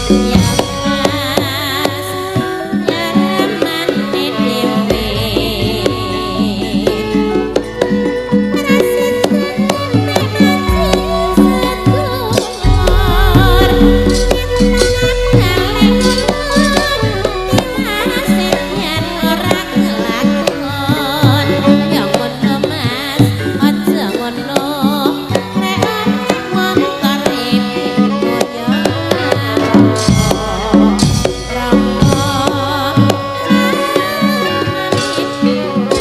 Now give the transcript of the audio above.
Ya Mas, nyaramane dhewe. Rasane mati sedulur, tiwase yen ora kelakon. Ya ngono Mas, aja ngono, rek montore beda ya. Rama dhewe.